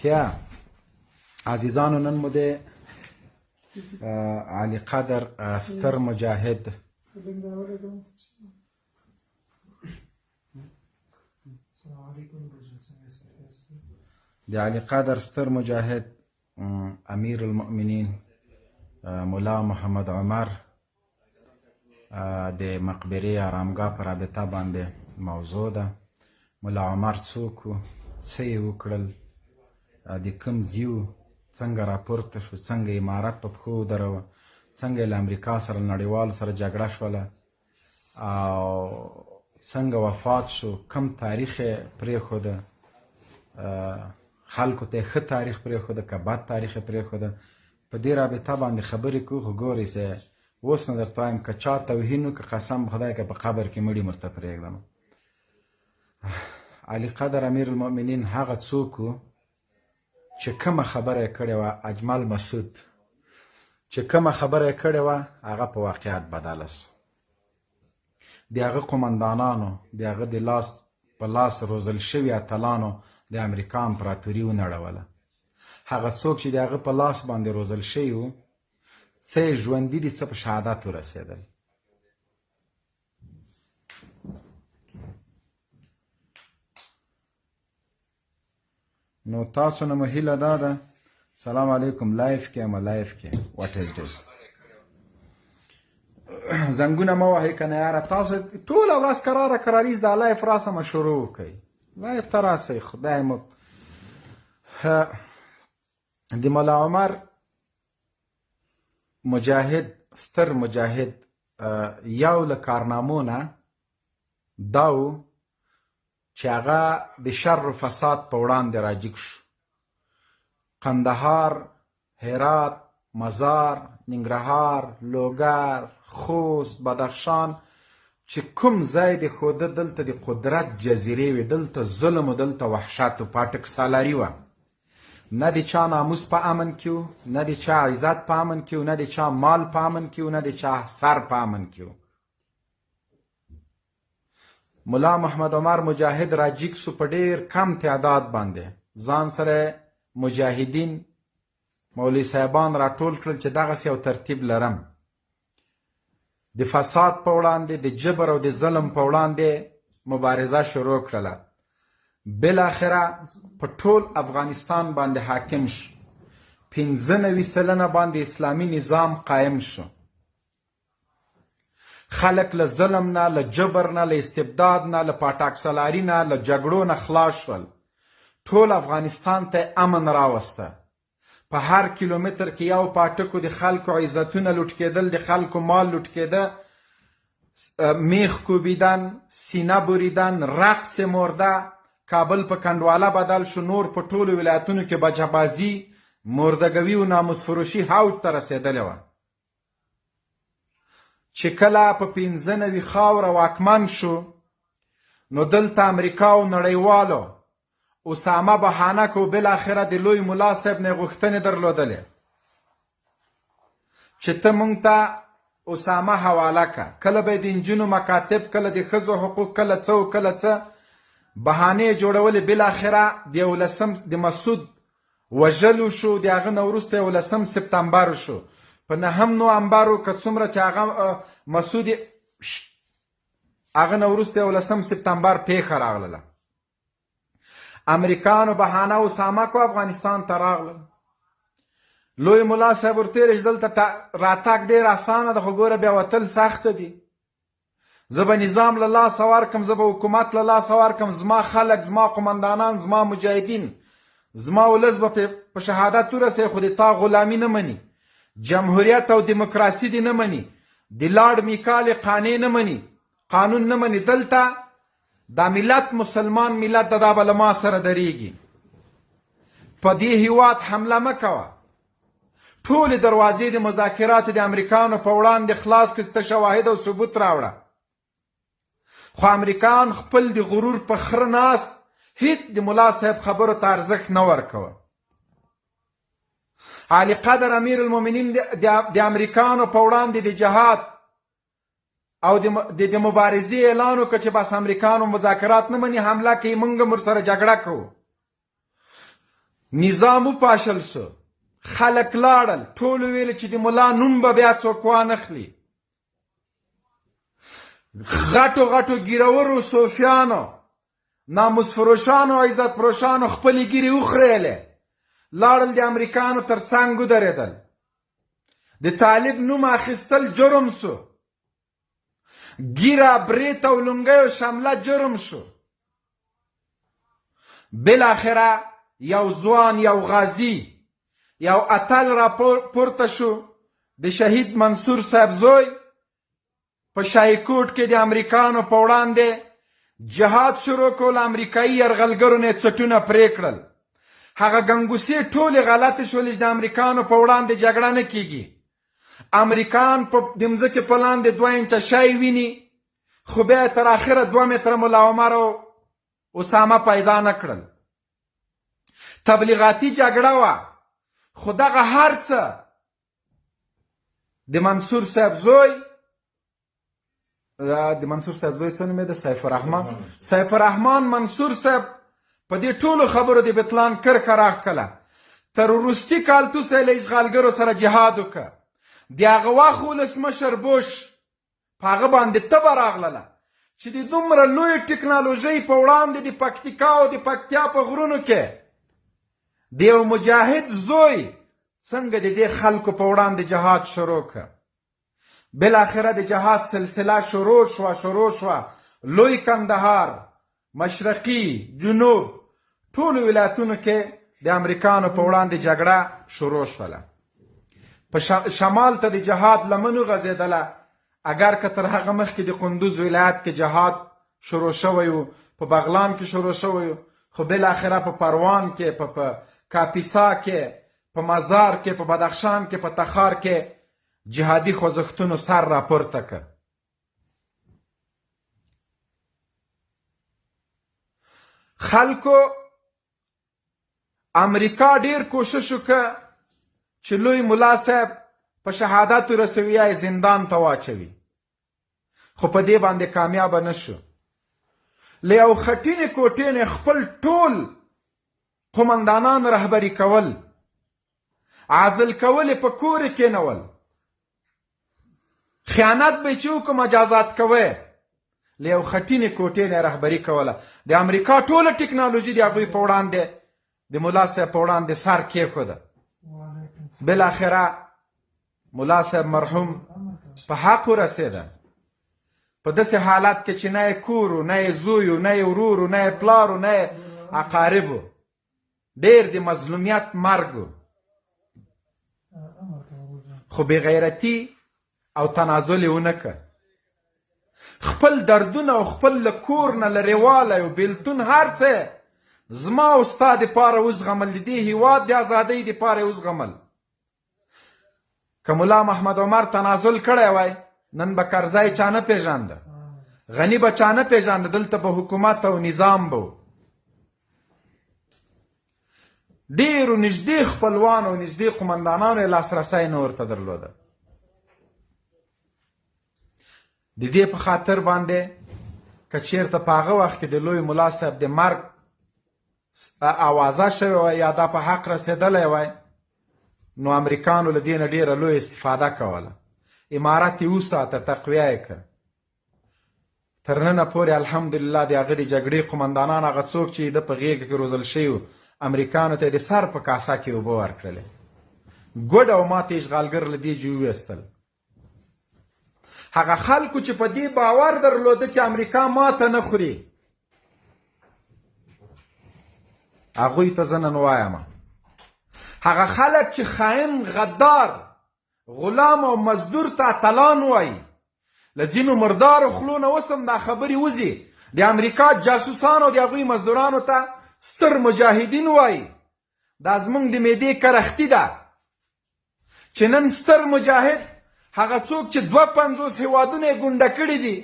رښتیا عزیزانو، نن مو د علی قدر ستر مجاهد د علی قدر ستر مجاهد امیر المؤمنین مولا محمد عمر د مقبرې آرامګاه په رابطه باندې موضوع ده. ملا عمر څوک و، څه یې وکړل، د کوم ځي و، څنګه راپورته شو، څنګه امارت په پښو ودروه، څنګه یې له امریکا سره نړیوال سره جګړه شوله او څنګه وفات شو، کم تاریخ یې پرېښوده، خلکو ته یې ښه تاریخ پرېښوده که بد تاریخ یې پرېښوده. په دې رابطه باندې خبرې کوو. خو ګورئ چې اوس نو درته وایم، که چا توهین وکړه قسم به خدای که په قبر کې مړي مرته پرېږدم. علی قدر امیر المؤمنین هغه څوک و چې کومه خبره یې کړې وه، اجمل مسعود چې کومه خبره یې کړې وه هغه په واقعیت بدله سو. د هغه قومندانانو، د هغه د لاس په لاس روزل شوي اتلانو د امریکا امپراتوري ونړوله. هغه څوک چې د هغه په لاس باندې روزل شوي وو، څه یې ژوندي دي، څه په شهادت ورسېدل. نو تاسو نه مو هیله دا ده. سلام علیکم، live کې یم، live کې. What is this؟ زنګونه مه وهئ که نه یاره، تاسو ټوله ورځ کراره کراریز دا live راسمه شروع وکړئ، live ته راسئ. خدای مو د ملا عمر مجاهد، ستر مجاهد، یو له کارنامو نه دا و چې هغه د شر و فساد په وړاندې راجیګ شو. قندهار، هرات، مزار، ننګرهار، لوګر، خوست، بدخشان چې کوم ځای د ښوده، دلته د قدرت جزیرې وې، دلته ظلم و دلته وحشت و، پاټک سالاري وه. نه د چا ناموس په امن کې و، نه د چا عزت په امن کې و، نه د چا مال په امن کې و، نه د چا سر په امن کې و. ملا محمد عمر مجاهد راجیګ سو په ډیر کم تعداد باندې، ځان سره مجاهدین مولوي صاحبان راټول کړل چې دغسې یو ترتیب لرم، د فساد په وړاندې، د جبر او د ظلم په وړاندې مبارزه شروع کړله. بالاخره په ټول افغانستان باندې حاکم شو، 95% باندې اسلامي نظام قایم شو. خلک له ظلم نه، له جبر نه، له استبداد نه، له پاټاک سالاري نه، له جګړو نه خلاص شول. ټول افغانستان ته امن راوسته. په هر کیلومتر کې یو پاټکو د خلکو عزتونه لوټ کېدل، د خلکو مال لوټ کېده، میخ کوبیدن، سینه بریدن، رقص مرده. کابل په کنډواله بدل شو، نور په ټولو ولایتونو کې بچهبازي، مردګوي او ناموس فروشي حوض ته رسېدلې وه. چې کله په 95 خاوره واکمن شو، نو دلته امریکا او نړیوالو اسامه بهانه کو. بالاخره د لوی ملا صاحب نه غوښتنې درلودلې چې ته مونږ ته اسامه حواله که. کله به د نجونو مکاتب، کله د ښځو حقوق، کله څه او کله څه بهانې جوړولې. بالاخره د یولسم د مسعود وژل وشو، د هغه نه وروسته یولسم سپتمبر شو. په 9 نوامبر که څومره چې هغه مسعود، هغه نه وروسته یولسم سپتمبر پېښه راغلله. امریکانو بهانه اسامه کو، افغانستان ته راغلل. لوی ملا صاحب ورته ویل چې دلته راتګ ډېر اسانه ده، خو ګوره بیا وتل سخته دي. زه به نظام له لاسه ورکم، زه به حکومت له لاسه ورکم، زما خلک، زما قومندانان، زما مجاهدین، زما ولس به په شهادت ورسوي، خو د تا غلامي نه مني، جمهوریت او دیموکراسي دې نه مني، د لاړ میکالې قانع نه مني، قانون نه مني. دلته دا ملت مسلمان ملت ده، دا به له ما سره درېږي. په دې هیواد حمله مه کوه، ټولې دروازې د مذاکراتو د امریکانو په وړاندې خلاص کړه، ته شواهد او ثبوت راوړه. خو امریکان خپل د غرور په خره ناست، هیڅ د ملا صاحب خبرو ته ارزښت نه ورکوه. علی قدر امیر المؤمنین د امریکانو په وړاندې د جهاد او د مبارزې اعلان وکړ چې بس امریکانو مذاکرات نه مني، حمله کوي، موږ هم ورسره جګړه کوو. نظام وپاشل شو، خلک لاړل، ټولو ویل چې د ملا نوم به بیا څوک وانخلي. غټو غټو ګیرورو صوفیانو، ناموس فروشانو، عزت فروشانو خپلې ګیرې وخریلې، لاړل د امریکانو تر څنګ ودرېدل. د طالب نوم اخیستل جرم شو، ګیره، بریت او لونګۍ او شمله جرم شو. بالاخره یو ځوان، یو غازي، یو اتل را پورته شو، د شهید منصور صاحب زوی، په شاهیکوټ کې د امریکانو په وړاندې جهاد شروع کول. امریکایي یرغلګرو نه یې څټونه پرې کړل. هغه ګنګوسې ټولې غلطې شولې چې د امریکانو په وړاندې جګړه نه کیږي. امریکان په د مځکې په لاندې 2 انچه شی ویني، خو بیا یې تر اخره 2 متره ملا عمر او اسامه پیدا نه کړل. تبلیغاتي جګړه وه، خو دغه هر څه د منصور صاحب زوی، د منصور صاحب زوی څه نومېده؟ سیف الرحمن. سیف الرحمن منصور صاحب په دې ټولو خبرو د بطلان کرښه راښکله. تر وروستي کالتوسه یې له اشغالګرو سره جهاد وکړ. د هغه وخت ولسمشر بوش په هغه باندې تبه راغلله چې د دومره لویې ټکنالوژۍ په وړاندې د پکتیکا او د پکتیا په غرونو کې د یو مجاهد زوی څنګه د دې خلکو په وړاندې جهاد شروع کړ. بالاخره د جهاد سلسله شروع شوه، شروع شوه. لوی کندهار، مشرقي، جنوب، ټولو ولایتونو کې د امریکانو په وړاندې جګړه شروع شوله. په شمال ته د جهاد لمن وغځېدله، اګر که تر هغه مخکې د قندوز ولایت کې جهاد شروع شوی و، په بغلان کې شروع شوی و، خو بالاخره په پروان کې، په کاپیسا کې، په مزار کې، په بدخشان کې، په تخار کې جهادي خوځښتونو سر راپورته کړ. خلکو امریکا ډیر کوشش وکړ چې لوی ملا صاحب په شهادت ورسوي یا یې زندان ته واچوي، خو په دې باندې کامیابه نه شو. له یو خټینې کوټې نه خپل ټول قومندانان رهبري کول، عزل کول یې، په کور یې کېنول، خیانت به یې چې وکړو مجازات کوی. له یو خټینې کوټې نه رهبري کوله. د امریکا ټوله ټکنالوژي د هغوی په وړاندې، د ملا صاحب په وړاندې سر کېښوده. بالاخره ملا صاحب مرحوم په حق ورسېده. په داسې حالت کې چې نه یې کور و، نه یې زوی و، نه یې ورور و، نه یې پلار و، نه یې اقارب و، ډېر د مظلومیت مرګ و، خو بېغیرتي او تنازل یې ونه کړ. خپل دردونه او خپل له کور نه لرېوالی او بېلتون هر څه زما او ستا دپاره وزغمل، د دې هیواد د ازادۍ دپاره یې وزغمل. که ملا محمد عمر تنازل کړی وای، نن به کرزی چا نه پېژانده، غني به چا نه پېژانده، دلته به حکومت او نظام به و. ډېرو نږدې خپلوانو او نږدې قومندانانو یې لاسرسی نه ورته درلوده. د دې په خاطر باندې که چیرته په هغه وخت کې د لوی ملا صاحب د مرګ اوازه شوې وای یا دا په حق رسېدلی وای، نو امریکانو له دې نه ډېره لویه استفاده کوله. امارت یې وساته، تقویه یې کړه. تر ننه پورې الحمدلله د هغه د جګړې قومندانان، هغه څوک چې د په غېږه کې روزل شوي وو، امریکانو ته یې د سر په کاسه کې اوبه ورکړلې. ګوډ او ماتې اشغالګر له دې جوړ ویستل. هغه خلکو چې په دې باور درلوده چې امریکا ماته نه خوري، هغوی ته زه نن وایم، هغه خلک چې خاین، غدار، غلام او مزدور ته اتلان وایي، له ځینو مردارو خولو نه اوس هم دا خبرې وځي، د امریکا جاسوسانو او د هغوی مزدورانو ته ستر مجاهدین وایي، دا زموږ د معدې کرختي ده چې نن ستر مجاهد هغه څوک چې 52 هیوادونه یې ګونډه کړي دي.